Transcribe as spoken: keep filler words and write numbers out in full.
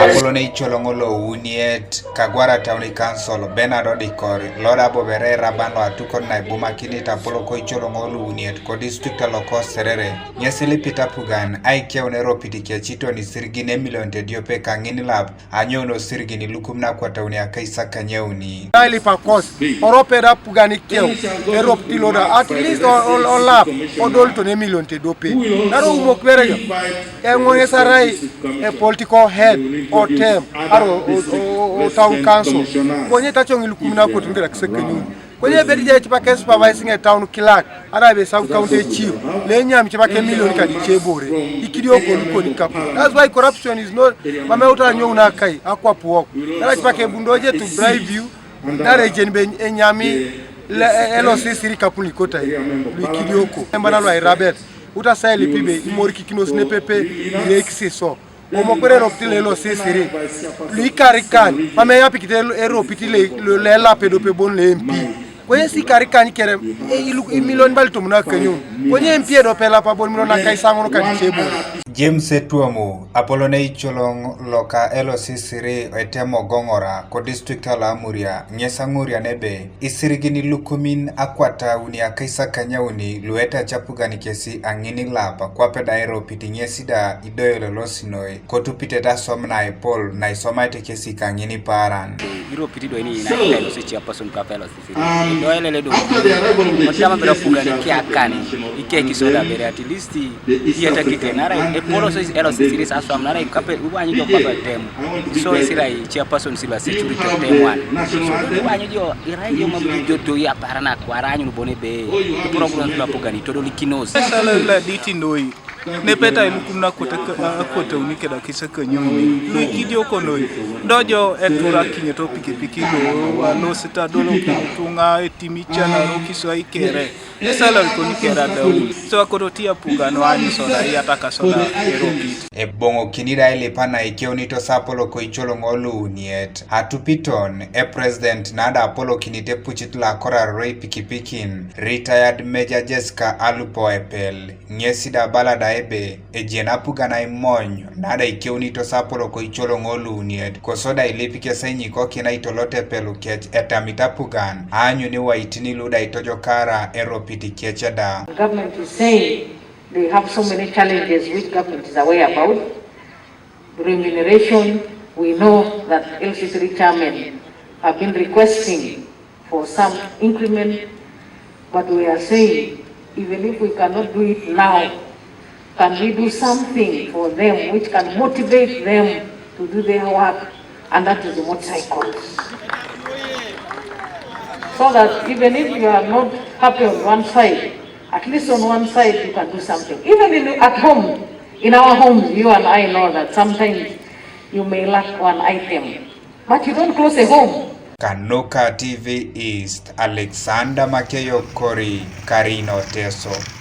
Apolon eicoloŋo lo uniet Kagwara Town Council, Bernard Odikor, lo da bobere eraban lo atukot na ibumakinit apolok oicoloŋo lo uniet kodistrikt loko Serere, ŋes ilipit apugan aikeun eropit kec iton isirigin emilionit ediope kaŋin lap, anyouno isirigin ilukumin akwatauni akaisakanyauni. Ailip akos, oropet apugan ikeu, eropit lo da, at least o, o, olap, odoliton emilionit ediope. Naro umok berega, eŋo ŋes arai a political head o term, aro o, o, o, o town council. Konye tacoŋ ilukumin akwatauni keda akaisakanyauni. Konye ebeit je ecipak esupervising e town clerk, ara ebe sub county chief, le enyam ecipak emilion kadi ice ibore, ikidioko lukoni kapu. That's why corruption is not, mam euta anyou nakai, akwap wok. Nara ecipak ebundoje to bribe you, nara ejen be enyami, le, e, L C three kapun likotai, luikidioko. Embana luairabet, utasai lipi be imorikikinos nepepe, ireikisi so. Omokore eropit le L C three, luikarikan, mam eyapikit el-, eropit le, le, lelap ediope bon le M P. Konye si ikarikan kere, e, ilu-, imilion bali tomon akanyaun. Konye M P ediope elap bon imilion akaisaŋon kadice bon. James Etuomu, apolon eicoloŋ loka L C three etemo Goŋora, kodistrikt lo Amuria, ŋes aŋurian ebe, isirigin ilukumin akwatauni akaisakanyauni luetac apugan kesi aŋin lap, kwape da eropit ŋesi da idoyo lolosinoi, kotupitete aswam na epol, na isomaete kesi kaŋin ipaaran. Iropit do ini na ilo se chairperson ka L C three. Do elele do. Otama bera apugan ikiakan, ikekis oda bere at least, iyatakite, nara epol se L C three aswam, nara kape, uwanyu jo kwape tem. So isira i chairperson sila security tem wan. So uwanyu jo, irai jo mabu jo to ya parana kwaranyun bone be. Program sila apugan itodolikinos. Sala la diti noi. Nepeta ilukumin akwata, akwatauni keda akaisakanyauni. Luikidioko noi. Dojo etura kinyet o pikipiki lo, lo sita dolo kinyet tuŋa etimican aro kiso aikere. Esala koni kera daun. So akoto ti apugan o anyu soda, iyataka soda eropit. Eboŋokini da ailip na ikeunito apolok oicoloŋo lo uniet. Atupiton, epresident na da apolokinit epucit lo akoraroro ipikipikin, retired Major Jessica Alupo Epel. Ŋesi da abala da ebe, ejeni apugan aimony, na da ikeunitos apolok oicoloŋo lo uniet, kosodi ailip kes enyikokin aitolot epelu kec etamit apugan, aanyun iwaitin lu da itojokara eropit kec da. The government is saying they have so many challenges which government is aware about. Remuneration, we know that L C three chairmen have been requesting for some increment, but we are saying, even if we cannot do it now, can we do something for them which can motivate them to do their work, and that is the motorcycles. So that even if you are not happy on one side, at least on one side you can do something. Even in, at home, in our homes, you and I know that sometimes you may lack one item, but you don't close a home. Kanuka T V East, Alexander Makeyo Kori, Karino Teso.